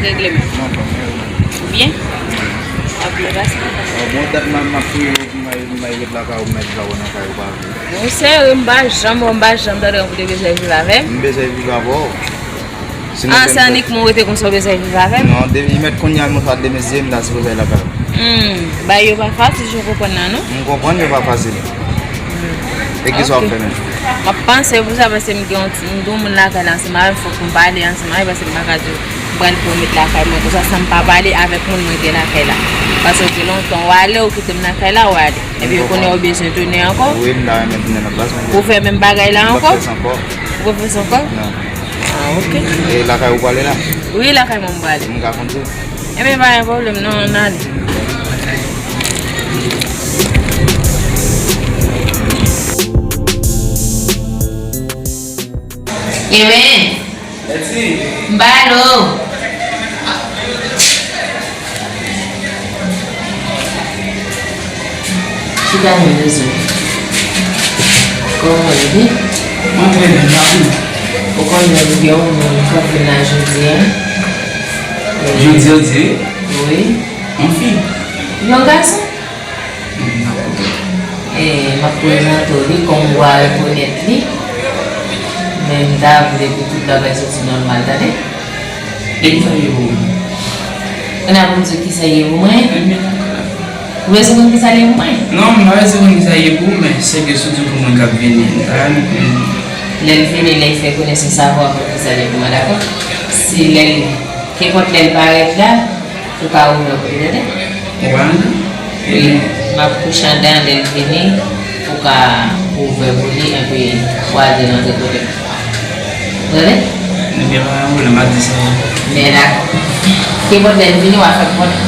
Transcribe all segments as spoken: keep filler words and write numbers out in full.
Regle m. Mwen anfòm, mwen anfòm. Ou byen? Ap byen pase. Bon, dat m ap, m ap priye w pou m al, pou m al ret lakay ou, m mèt pa wè nan kay ou pa vle. Ou serye, m pa janm wè, m pa janm tande w te bezwen viv avè m. M bezwen viv avè w. Ah, se anikman w rete konsa w bezwen viv avè m? Non, depi mèt kounye a, mwen pa demen zye m, m ta sipoze al lakay ou. Hmm, bagay yo pa fasil, jan w konprann la, non? M konprann yo pa fasil. E kisa w ap fè menm? M ap panse pou sa, paske m gen yon ti, m gen yon moun lakay la ansanm avè m, fòk m pale ansanm avè l, paske m pa ka di w m pral pran w met lakay mwen konsa san m pa pale avèk moun mwen gen lakay la. Paske w gen lontan w ale, w kite m lakay la, w ale. Epi kounye a w bezwen tounen ankò? Wi, m ta renmen tounen nan plas mwen. Pou fè menm bagay la ankò? M p ap fè sa ankò. Ou p ap fè sa ankò? Non. Ah, ok. E lakay ou prale la? Wi, lakay mwen m prale. M ka kondui? Ebyen, pa gen pwoblèm, non, ann ale. Ebyen, m pale w. Chita, mwen bezwen. Kòman w ye? Mwen trè byen, papi. Ou konnen m gen yon moun k ap vin la jodi a. Jodi, jodi? Wi. Yon fi? Yon gason. Hmm, m ap koute. E, m ap prezante w li kòm ou a rekonèt li. Men m ta vle pou tout bagay soti nòmal, tande? E kisa l ye pou ou? Ou nan pou m di w kisa l ye pou mwen? Ebyen, dakò, dakò. Ou bezwen konn kisa l ye pou mwen? Non, m pa bezwen konn kisa l ye pou ou, men se ke sou di pou moun k ap vini, m ta renmen konn. Lè l vini, lè l fè konesans avè w, w ap konn kisa l ye pou mwen, dakò? Se lè l, kenpòt lè l parèt la, ou ka ouvè pou li, tande? Ou pa antre? Wi, m ap kouche anndan, lè l vini, ou ka ouvè pou li, epi w al di l antre kote m. Tande? Ebyen, pa gen pwoblèm, m ap di sa. Men la, kenpòt lè l vini, w a fè m konnen.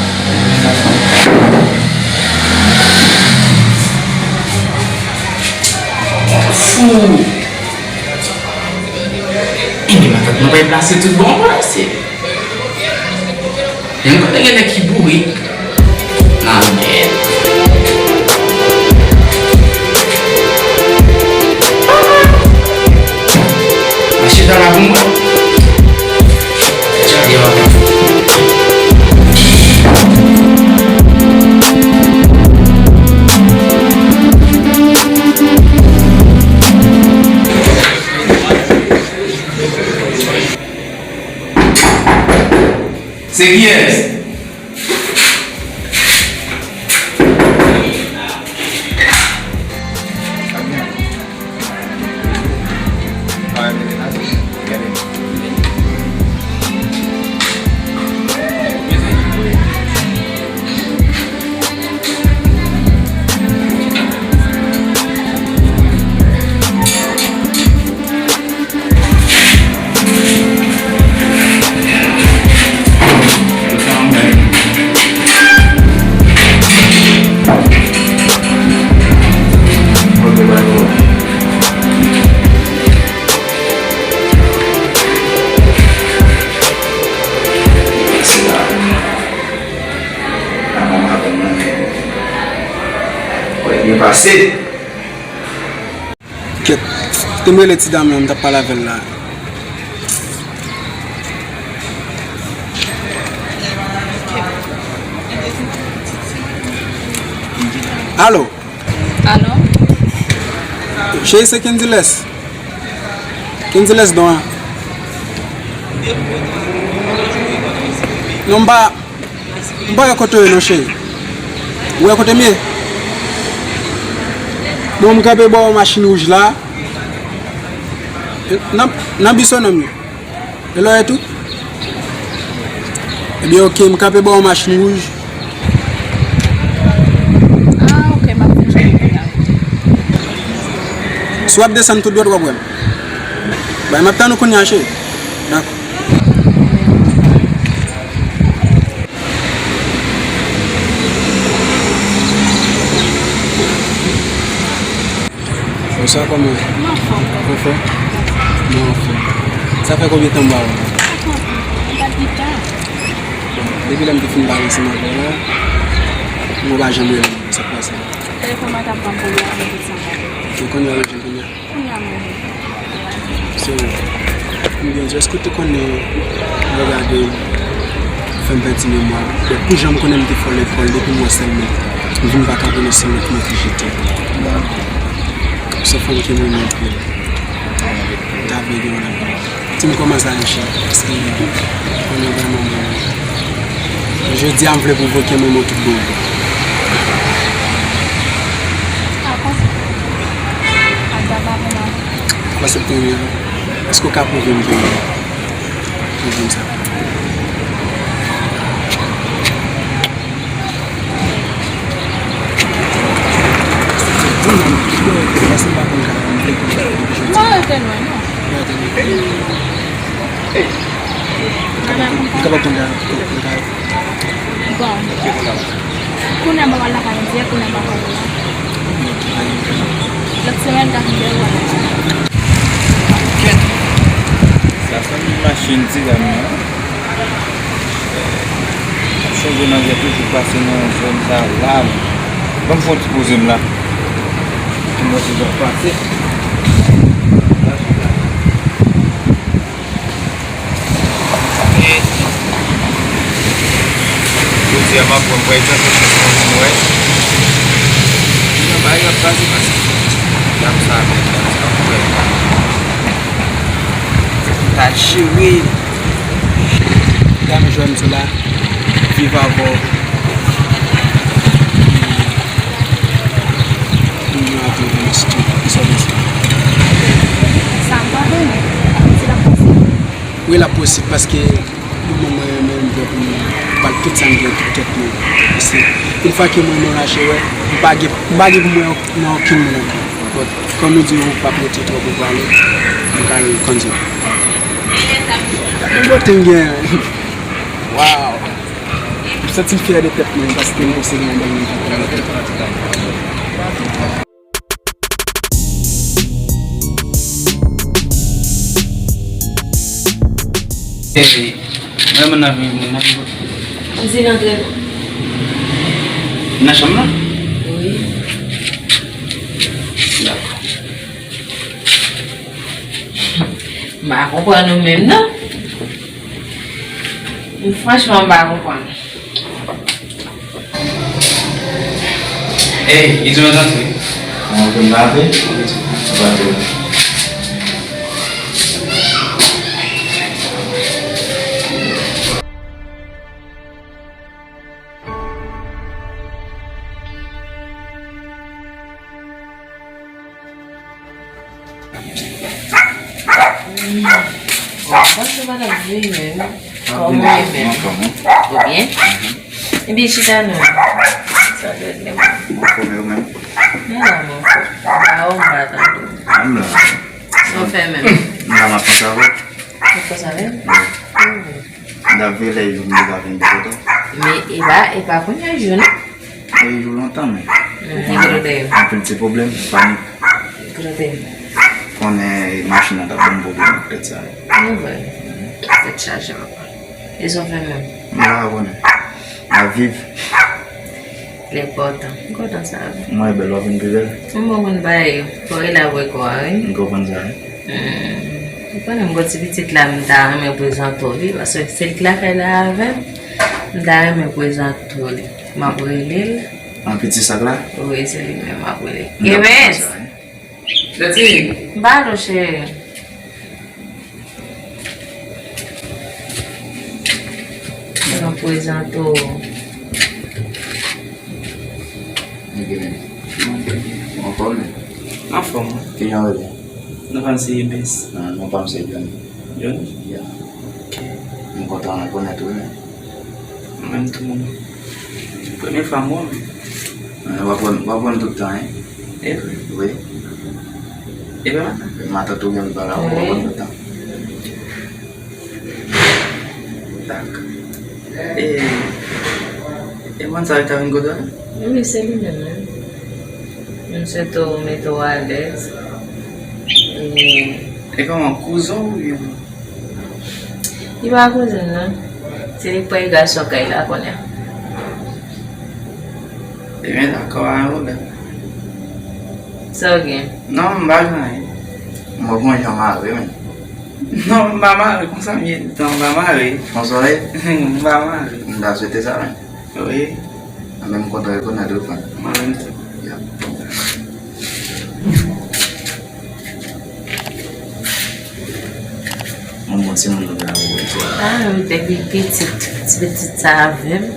Fou! Ebyen, matant mwen pa plase tout bon, mwen, se. Yon kote gen nèg ki bourik. Nan mèd. Mwen chita la pou mwen. Tchak yo. Se kiyès? Byen pase. Kèt, te m rele ti dam lan, m t ap pale avè l la. Alo? Alo? Cheri, se Kendiles. Kendiles Don an. Non, m pa, m pa wè kote w ye non, cheri. Ou wè kote m ye? Bon, m kanpe bò machin wouj la. Nan, nan bis o non m ye. E lè w ye tou? Ebyen, oke, m kanpe bò yon machin wouj. Ah, oke, m ap vin chèche kounye a. Si w ap desann tout dwat, w ap wè m. Bay, m ap tann ou kounye a, cheri. Dakò. Bonswa, kòman w ye? M anfòm. Anfòm? M anfòm. Sa fè konbyen tan m pa wè w? Sa fè anpil tan. Depi lè m te fin pale ansanm avè w la, ou pa janm rele m. Sa k pase? Telefòn mwen t ap ban m pwoblèm, mwen te sanble. E kounye a, ou rejwenn kounye a? Kounye a m rejwenn. So, m gen, èske w te konnen lè w gade M pèdi memwa. Donk, pou jan m konnen m te fò lekòl, depi m wè sèlman, m vin pa ka pwononse lèt mwen ki jete. Se yon fanm ki renmen anpil. M ta vle gen yon lòt. Si m kòmanse al chè, paske m konnen vrèman mwen. Jodi a, m vle pwovoke mwen mwen tout bon. Apa? Apa pa vle? Apa se premye? Èske w ka pwouve m ke w renmen sa? Mwen rete lwen, non. Ou kapab konn sa. Bon. Kounye a m ap al lakay mwen dirèk, kounye a m ap al la. Lòt semèn, m ka fin byen wè. Kèt! Sa sanble machin ti dam nan. M ap chonje nan vye toujou pase nan zòn sa la. Ban m fè yon ti poze m la. Pou m wè si m ap pase. Jodi a m ap pran, m pral tante chans mwen pou m wè. Jan bagay yo ap pase, pase. Dam sa menm, dam sa ap fè. Ta cheri. Dam jwenn sou la. Viv avè w. Pou nou ap viv nan stil. Sa w panse? Sa m pa konnen. Se la posib. Wi, l ap posib paske pou mwen, mwen menm, m prè pou mwen. M ba l tout sa m gen, tout tèt mwen. Paske yon fwa ke mwen, mwen rache, wè, m pa gen, m pa gen pou mwen nan okenn moun ankò. But, kòm nou di, ou p ap rete twòp ou prale, m ka konn di. Yon bote m gen. Wow! M santi m fyè de tèt mwen paske m posede yon bagay mwen pa konnen. Hey, mwen nan vin, mwen nan vin. M di l antre non. Nan chanm nan? Wi. Dakò. M pa konprann ou menm non. Franchman, m pa konprann. Ey, Izo, antre. Mwen konn pa antre? Antre. Bon, panse w pa t ap vini menm. Kòman w ye menm? Ou byen? Ebyen, chita non. Sa dènye menm. Mwen la, mwen fò. M pa wè w, m pa tande w. Sa w fè menm? M la, m ap panse avè w. Ou panse avè m? Wi. M t ap veye lè jou m te ka vin de kote w. Men e pa, e pa kounye a jou non. E jou lontan, men. Mm, e kote w te ye? Anpil ti pwoblèm, panik. E kote w te ye? Konnen machin nan t ap ban m pwoblèm ak tèt sa yo. Anmwey. Tèt chaje papa. E sa w fè menm? M pa konnen. M ap viv. L enpòtan. M kontan sa wi. Mwen bèl, w ap vin pi bèl. M bon moun bagay yo. Fò w rele avè kò a, wi. M konprann sa, wi. Hmm. Ou konnen m gon ti pitit la, m ta renmen prezante w li, paske se li k lakay la avè m. M ta renmen prezante w li. M ap rele l. An piti sak la? Wi, se li menm m ap rele. M t ap Evens! Tati! M pa lo cheri. Mwen prezante w. Ok, men. Ou anfòm, men? Anfòm, wi. Kijan w rele? Non pa m se Evens. Ah, non pa m se Johnny. Johnny? Ya. Ok. M kontan rekonèt ou, men. Mwen menm tou, mwen. Premye fwa m wè w. Ah, w ap wè m, w ap wè m tout tan, wi. E vre? Wi. E vre matant? Matant ou gen m pa la, w ap wè m tout tan. Dak. E, e moun sa yo ta vin kote w? Wi, se li menm, wi. M swete w mete w alèz. E, e kòman, kouzen w oubyen? Li pa kouzen m non. Se li k pran gason kay la kounye a. Ebyen, dakò, pa gen pwoblèm. Sa w gen? Non, m pa gen anyen. Mwen gon jan mare, men. Non, m pa mare, konsa m ye. Non, m pa mare. Konsa w ye? M pa mare. M ta swete sa, wi. Wi. Mwen menm m kontan rekonèt ou, frè. Mwen menm tou. Ya. Yon bon timoun nou gen la, wi. Ah, wi, depi pitit, ti pitit sa avè m.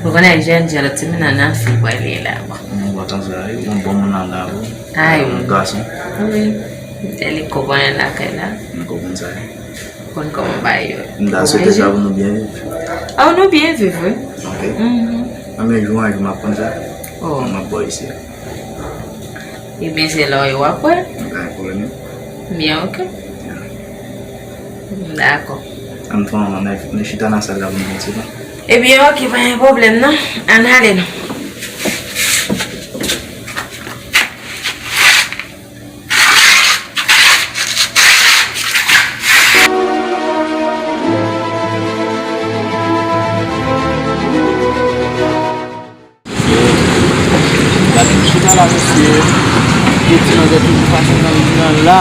Ou konnen jèn, jèn, lòt timoun nan, nan fi, wè, li la. Bon. Yon bon timoun la, wi. Yon bon moun nan la, wi. Ay, yon gason. Wi. Li konprann lakay la. Li konprann sa, wi. Konn kòman bagay yo. M ta swete sa pou nou byen viv. Oh, nou byen viv, wi. Ok. Mhm. Mwen menm jou an jou m ap konn sa. Oh. M ap bò isi a. Ebyen, se lè w ap wè. Pa gen pwoblèm. Byen, ok. Dakò. Ann fè yon, ann, ann chita nan sal la pou nou kontinye. Ebyen, ok, pa gen pwoblèm, non. Ann ale, non. Gade m chita la, mesye. Piti manzè toujou pase nan, nan la.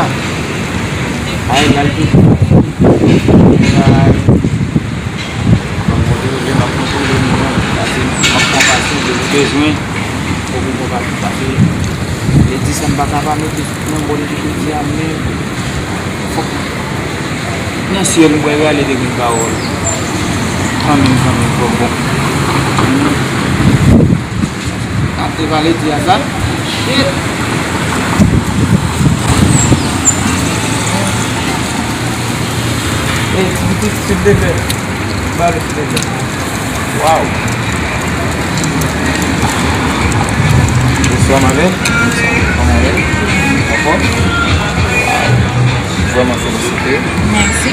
Ay, l al toujou pase. Ay. Bon, bon, dezoule, m ap kontwole nou, non. Pase, m ap pran pase, depi bezwen. Fòk ou pran pase, pase. E di sa m pa ka pa mete sou nan bòn ki te di a, men fòk nan syèl, m kwè rale te gen pawòl. Kanmenm, kanmenm, fòk bon. Ap te pale di a sa. Shit. E, ti pitit, silvouplè. Ba le silvouplè. Waw. Bonswa, madanm. Kòman w ye? Anfòm? Waw. Vrèman felisite. Mèsi.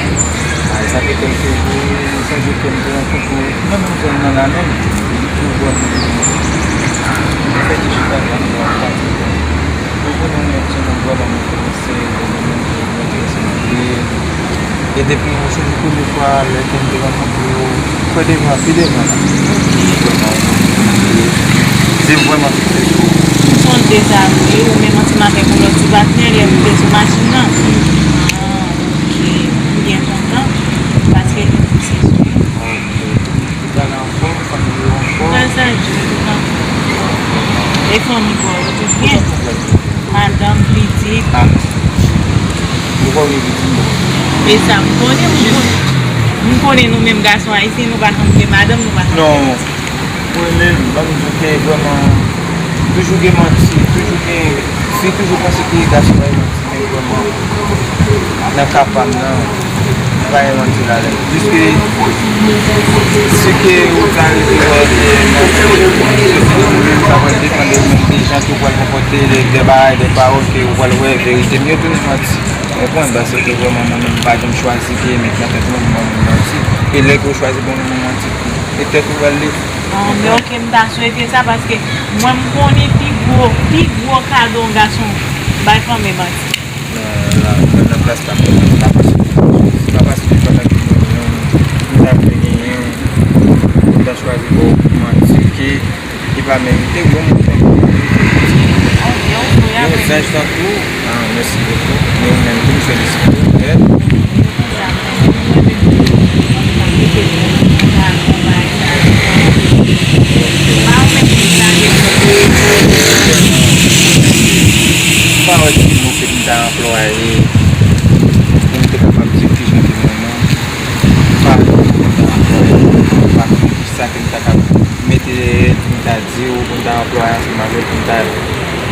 Ay, sa fè kèlke jou, sa fè kèlke jou, menm jan nan la menm. Ou vrèman fè ti chita la, nou ap pati. Ou konnen yon timoun vrèman mwen konnen se, mwen konnen se mwen ye. E depi yon jou, premye fwa lè ke m te rankontre w, kwè devan, pi devan la. Vrèman, se vrèman fè jou. M sonje sa vre, ou menm ansanm avèk yon lòt ti patnè, lè m te sou machin nan. Ah, ok. M byen kontan, paske nou se sou. Tout bagay anfòm, fanmi yo anfòm. Gras a Dye, tout anfòm. E fanmi pa w yo tout byen? Madanm, pitit. Ah. Ou pa gen pitit, non? E sa, m konnen, m konnen. M konnen nou menm gason ayisyen, nou pa janm gen madanm, nou pa janm gen pitit. Non. Mwen menm, ban m di w ke vrèman, toujou gen manti, toujou gen, fi toujou panse ke gason pa gen manti. Men vrèman, nan ka pa m nan, pa gen manti ladan l. Piske si ke ou ta rive wè ke manti, sa pral depann de ou menm, de jan ke ou pral konpòte, de, de bagay, de pawòl ke ou pral wè verite m yo tounen manti. Ou konprann? Paske vrèman, mwen menm, m pa janm chwazi ke met nan tèt mwen pou mwen menm manti. E lè ke ou chwazi pou mwen menm manti, e tèt ou pral leve. Ah, men ok, m ta swete sa, paske mwen, m konnen pi gwo, pi gwo kado yon gason bay fanmi, manti. Nan, la, mwen nan plas pa m, m pa panse, se pa paske m pa ta gen mwen, m ta vle genyen, m ta chwazi ba w manti ke li pa merite, bon, mwen fè m. Ok, ok, yon zanj tankou, ah, mèsi bokou. Men ou menm tou, m felisite w, ok? M pa wè ki mo ke m ta anplwaye pou m te kapab di w kijan ke m renmen w. M pa wè ki mo ke m ta anplwaye. M pa konn kisa ke m ta ka mete dèyè l pou m ta di w, pou m ta anplwaye ansanm avè l, pou m ta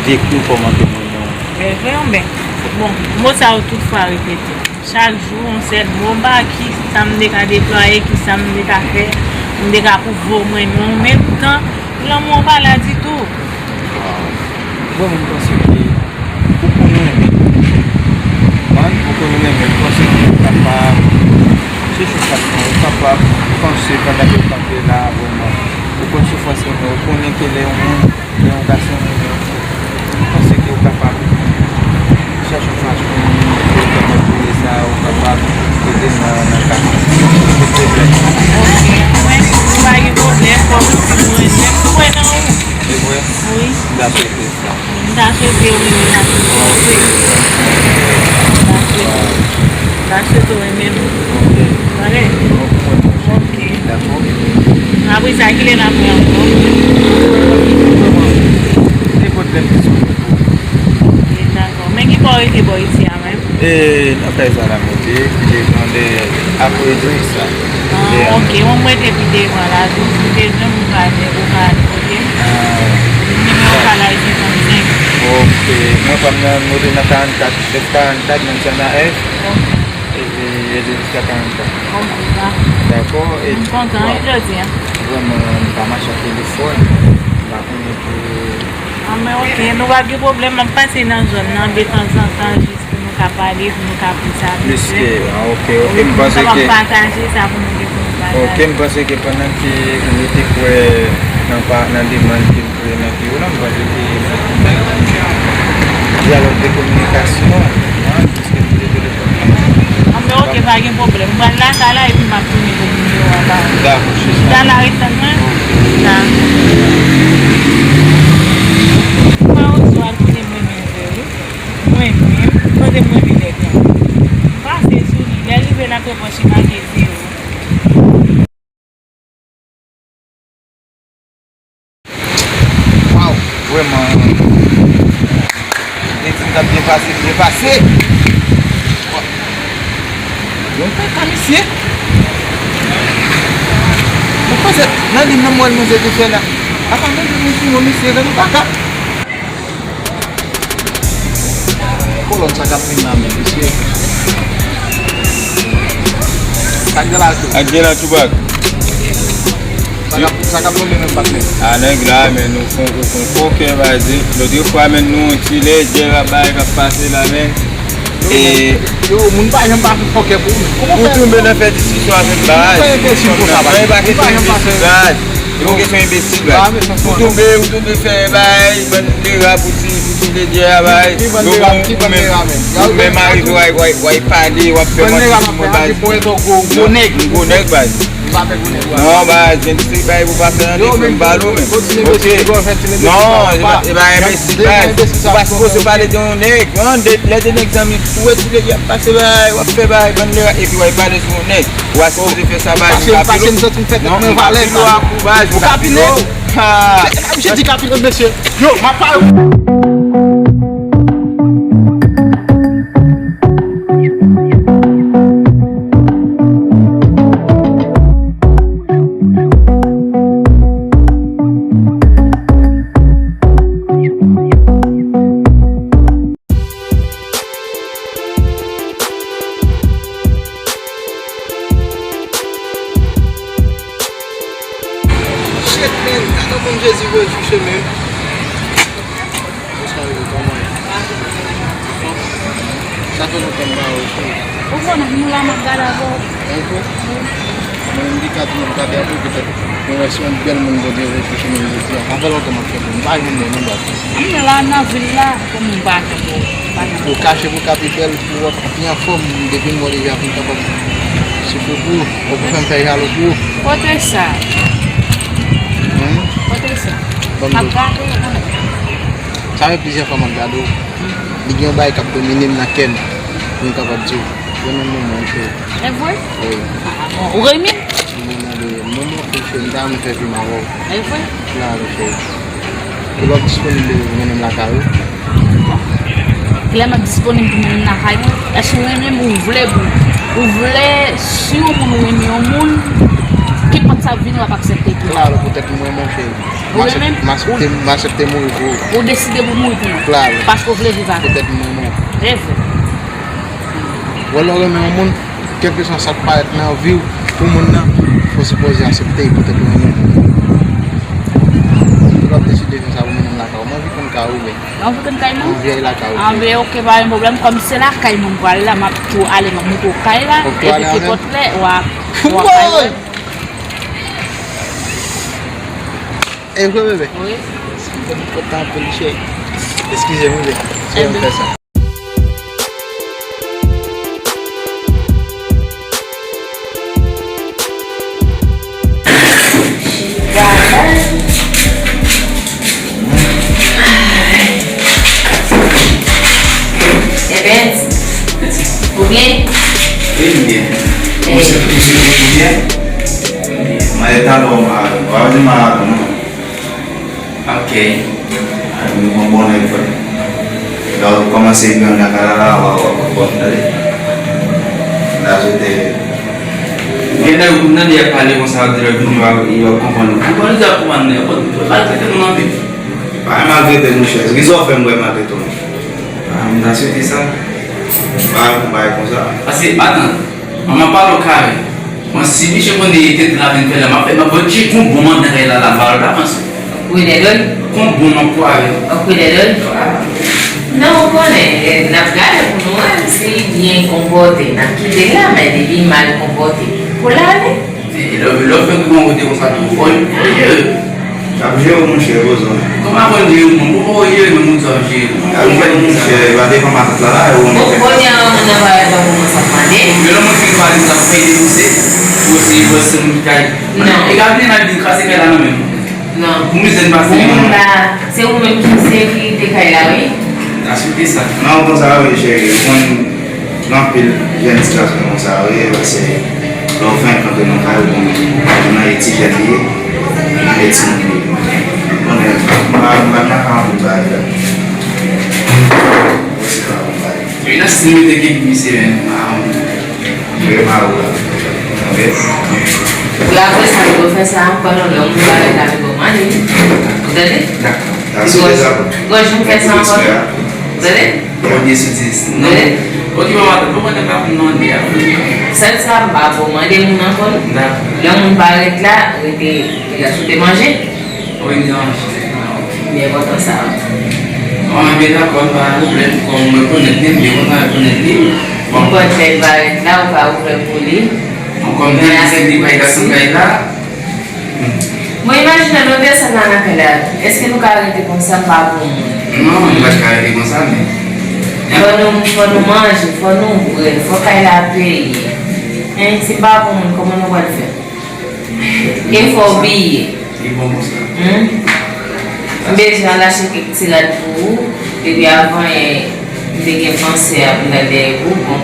dekri w kòman ke m renmen w. Bèl vre, yon bèl. Bon, mo sa yo tout fwa repete. Chak jou, yon sèl mo, m pa wè ki sa m te ka deplwaye, ki sa m te ka fè, m te ka pwouve w mwen renmen w, menm tan lanmou an pa la ditou. Bon, mwen panse ke ou konn renmen m. Ou konn renmen m, panse ke ou kapab, se chak fwa ou kapab panse pandan ke w kanpe la, vrèman. Ou konn soufrans mwen, ou konnen ke lè yon moun Lè yon gason renmen yon fi, ou panse ke ou kapab chache yon fason pou w kapab jere sa, ou kapab ede nan, nan ka sa. Se pwoblèm. Ok, mwen, pa gen pwoblèm, fò m di mwen, mwen kwè nan ou. Se vre? Wi. M ta swete sa. M ta swete wi, m ta swete. M ta swete. Achte tou, wi, men. Ok. Pare? Bon, pou mwen tou. Ok. Dakò. Apre sa, kilè n ap wè ankò? Nenpòt lè m disponib pou ou. Ok, dakò. Men ki bò w rete bò isi a menm? E, nan kay sa la m rete, pi devan dèyè Afro Drinks la. Ah, ok. Mwen, mwen rete pi devan la tou. Si w bezwen m, ou ka, ou ka ale kote m. Ah. Nimewo pa la, senkannsenk. Ok. Mwen pa m nan, nou te nan karannkat, F karannkat, menm jan nan F. Ok. E, e, e, jiska karannkat. Ok, dakò. Dakò, e, m kontan, wi, jodi a. Vrèman, m pa mache ak telefòn. M pa konnen pou Ah, men ok, nou pa gen pwoblèm, m ap pase nan zòn nan detanzantan jis pou nou ka pale, pou nou ka plis a plis. Plis ke, ah, ok, ok, m panse ke, m kapab pataje sa pou nou gen pou nou pataje. Ok, m panse ke pandan ke ou te kwè nan pa, nan demann ke m fè nan pi wo la, m panse ke dyalòg de kominikasyon, an, Anben, ok, pa gen pwoblèm. M pral lakay la epi m ap tounen pou nimewo a ba ou. Dakò, cheri. Dala, ret tann mwen. Ok. Dakò. Mwen oswa tounen mwen menm vre, wi. Mwen menm, kote mwen vin nèg lan. Pase sou li. Lè l rive nan pwopòs li make zewo. Waw, vrèman, li di m t ap byen pase, byen pase. Yon kaka misye. Mwen panse nan li menm wè l manje te fè la. Apa manje misye, mwen misye, gade kaka. Kolòn sa k ap vin nan men misye. Sa k gen la tou? Sa k gen la, Tupac? Sa k ap, sa k ap tonbe menm patnè? A nèg la, men nou fon, nou fon koken, baz. Lòt fwa, men nou yon ti lèjè, bagay k ap pase la, men. E yo, moun pa janm pa fè fòkè pou ou. Ou tonbe nan fè diskisyon avèk baz. Ou pa enbesil konsa, baz. Ou pa janm pa fè. Yo gen fè enbesil, baz. Ou tonbe, ou tonbe fè bay, bann lera pou ti, pou ti lede a, bay. Yo bon, ou menm, ou menm arive, w ay, w ay, w ay pale, w ap fè manti sou mwen, baz. Gwo nèg, gwo nèg, baz. Non, baz, gen ti bay pou pa fè nan defèm balo, men. Ok. Non, e pa, e pa enbesil, baz. Ou pa sipoze pale de yon nèg, non, de, lè de nèg zanmi, ou wè ti lede ap pase bay, w ap fè bay, bann lera, epi w ay pale sou yon nèg. Ou pa sipoze fè sa, baz. Ou kapilo. Non, ou kapilo ak ou, baz, ou kapilo. Ha! Misye di kapilo, mesye. Yo, m ap pale. Shit, man, gade kòman Jezi voye sou chemen. Sa fè lontan m pa wè w, cheri. Ou konnen, nou la, m ap gade avè w. Mwen menm ki ka di mwen gade avè w, petèt mwen wè se yon bèl moun Bondye voye sou chemen m jodi a. Sa fè lontan m ap chèche w. M pa jwenn ou non, baz. M la nan vil la, kòman m pa jwenn ou? Ou kache pou w ka pi bèl, pou w ap pi anfòm. Depi m wè w deja vin kapab sou pou ou, ou pou fè m fè jalou pou ou. Kote sa? Hmm? Kote sa? Ban m di w. M ap gade w, konnen. Sa fè plizyè fwa m ap gade w. Li gen yon bagay k ap domine m nan kè m. Pou m kapab di w. Mwen menm, mwen, mwen, cheri. E vre? Wi. Ah, bon. Ou renmen m? Mwen, mwen, mwen, mwen, mwen, cheri, m ta renmen fè vi m avè w. E vre? Klaro, cheri. Kilè w ap disponib pou mennen m lakay ou? Kilè m ap disponib pou mennen m lakay mwen? Èske ou renmen m ou vle pou ou? Ou vle, si yon moun ou renmen yon moun, kenpòt sa ap vini, w ap aksepte pou li. Klaro, poutèt mwen, mon cheri. Ou renmen m? M aksepte, m aksepte mouri pou ou. Ou deside pou mouri pou mwen? Klaro. Paske ou vle viv avè m. Poutèt mwen, mwen. E vre. Wè lè w renmen yon moun, kèlkeswa sa k parèt nan vi w pou moun nan, ou sipoze aksepte l poutèt ou renmen l. Ou p ap deside fè sa pou mennen m lakay ou. M anvi konn kay ou, men. Ou anvi konn kay mwen? M anvi al lakay ou. Anben, ok, pa gen pwoblèm. Kòm se lakay mwen m pral la, m ap tou ale, m ap montre w kay la. Epi kenpòt lè, w a, w a kay wè. E vre, bebe? Wi. Mwen kontan anpil, cheri. Eskize m, bebe. Se mwen fè sa. Ebens, ou byen? Mwen e talè w, mwen pa di mwen non. Ok. Mwen bon nèg frè. Lè w kòmanse gran nan kay la, w ap konprann, tande. La swete. Gen nèg ou nan li ap pale konsa, di lè vini, w ap, w ap konprann. Ou konn li ap konprann, nèg, ou konn maltrete moun anpil. Pa maltrete, monchè. Kisa w fè m wè maltrete w? Ah, m ta swete sa. Pa yon bagay konsa. Paske, atan, manman pale w kare. Mwen, si misye konnen tenten la vin fè la, m ap fè, m ap fè tchik yon bon mandan kay la, la, m pa wè l pa panse. Ou kwè dèdòl? Kon bon nan pwa yo. Ou kwè dèdòl? Non, ou konnen, eh, n ap gade pou nou wè si li byen konpòte. N ap kite l la, men depi l mal konpòte, pou l ale. E lè, lè w fè pou yon kote konsa tou, fò, fò jere. N ap jere w, monchè, poze w. Kòman fò n jere moun? Pou fò jere moun, moun sa w jere. N ap jere w, monchè, e pa devan matant la, la, e ou menm. Bon, kounye a, moun nan pa, pa kòmanse ap mande. Gen yon moun ki pale, sa fè debouse, pou se, pou se moun ki kay. Non. E ka vin al di kraze kay la nan men m. Non. Pou mizè n pase. Bon, moun la, se ou menm ki sekirite kay la, wi. N a swete sa. Non, konsa, wi, cheri. Ou konn gen anpil jèn ti gason konsa, wi, paske lè w fè yon kanpe nan kay, ou konn, ou nan e ti jèn li ye, nan e timoun li ye. Ou konnen, m pa, m pa nan ka anpil bagay la. Mwen se pa bon bagay. Wi, nan stil mete ki misye menm. Mwen pa ou la. Ok. Pou apre sa, nou fè sa ankò, non, lè yon moun pa rete avèk ou, mande. Ou tande? Dakò. Dakò. Gòj, gòj, nou fè sa ankò, non. Ou tande? Premye sou dis. Non. Tande? Ok, bon, madanm, pou mwen, m pa pou mande a. Sèl sa, m pa pou mande moun ankò, non. Dakò. Lè moun pa ret la, rete, rete sou te manje. Wi, m te manje. Byen kontan sa. Bon, m byen dakò, pa gen pwoblèm. Kòm mwen konèt li, m byen kontan rekonèt li. Bon. Ou konn fè l parèt la, ou ka ouvè pou li. Bon, kòm nan se li bay gason kay la. Bon, imajine nou desann la nan kay la. Èske nou ka rete konsa, m pa pou moun? Non, nou pa ka rete konsa, men. Fò nou, fò nou manje, fò nou bwè, fò kay la peye. Hein, si m pa pou moun, kòman nou pral fè? E fò w bliye. Li bon konsa. Hmm? M bezwen al achte kèk ti rad pou ou. Depi avan yè, m te gen panse ap vin al dèyè ou. Bon.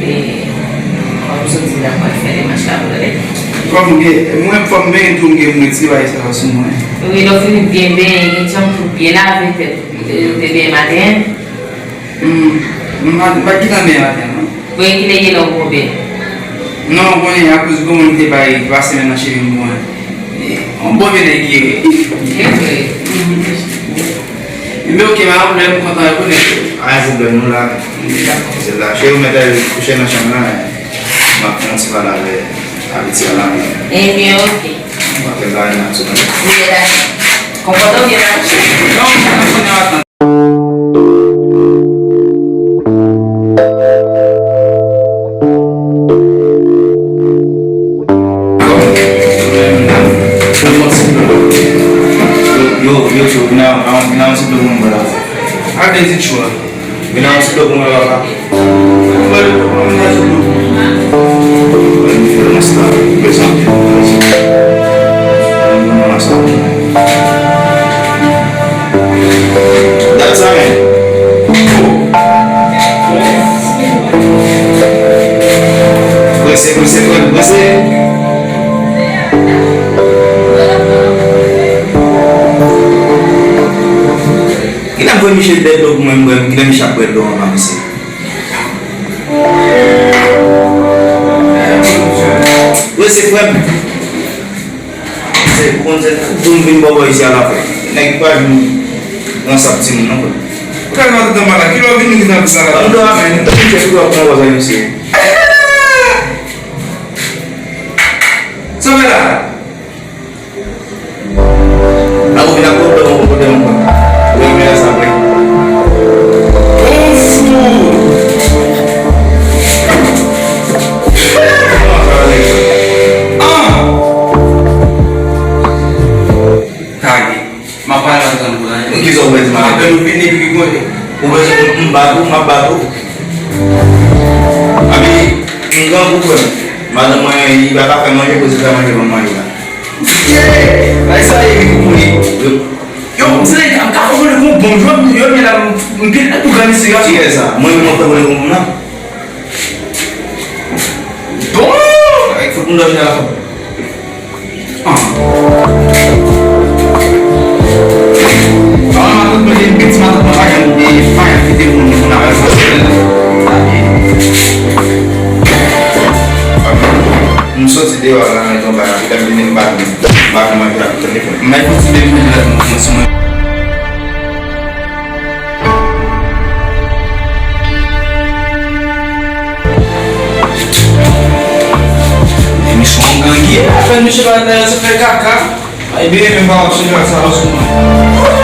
E, kòm soti la, m pral fè demach la pou tande. Kòm m gen, mwen, fò m benyen tou, m gen mwen ti bagay sa sou mwen. Wi, lè w fini byen benyen, gen djan pou byen lave tèt ou. Ou te, ou te benyen maten? Hmm, m pa, m pa gentan benyen maten, non. Bon, e kilè ye lè w konbyen? Non, ou konnen, akoz gon moun te bay twa semèn nan cheve m pou mwen. E, yon bon vye nèg ki ye. Evre. Enben, ok, pa gen pwoblèm, m kontan rekonèt ou. Pa gen pwoblèm, nou la. Se la, cheri, ou mèt al kouche nan chanm nan, m ap fè yon ti pale avè, avè ti a la. Enben, ok. M ap fè bagay nan sou mwen. Ou ye la. Konpòte w byen la. Non, m konnen w ap tann. Yo, yo, yo, vin nan, vin nan yon ti dlo pou mwen, brother. Vin nan yon ti dlo pou mwen, papa. That's all, man. Prese, prese, prese, prese. Kilè m voye Michel bwè dlo pou mwen, m bwè, kilè Michel ap bwè dlo anvan misye. Wi, se frè m. Se pou konn se pou m vin bò bò isi a la, frè. Nèg pa vin ransab timoun non, frè. Ou ka nan tout tan malad. Kilè w vin vin nan sa la? Ban m dlo a, men. M te vin chèche dlo a pou mwen, misye. Sa w fè la? Nan ou vin ak pwoblèm, ou pwoblèm ankò. Ou renmen sa vre. Ou fou! An! Kage. M ap pale ansanm pou la. Kisa ou bezwen? Apèn ou vini, epi ki kote? Ou bezwen m bat ou, m ap bat ou. Abi, m grangou, frè m. Madanm mwen, li pa ka fè manje, kote fè manje, ban m manje la. Ye! Ay, sa ye, vin pou li. Yo, m di nèg, m ka fè vole kon bonm, yo, yo, men la, m, m pil tou granmesi, yo. Ki lè sa? Mwen, mwen fè vole kon bonm nan? Bon, Moun dòmi nan lafanm. Ah. Ah, matant mwen gen ti matant mwen pa janm gen, pa janm kite moun, moun avè l. M soti deyò la nan yon bagay, m vini m pa, m pa manje ak telefòn. M mèt fouti de mil la sou mwen. Emisyon gang ye, afè misye pa dayè se fè kaka. Ay bebe, men m pa wè se kaka sa sou mwen.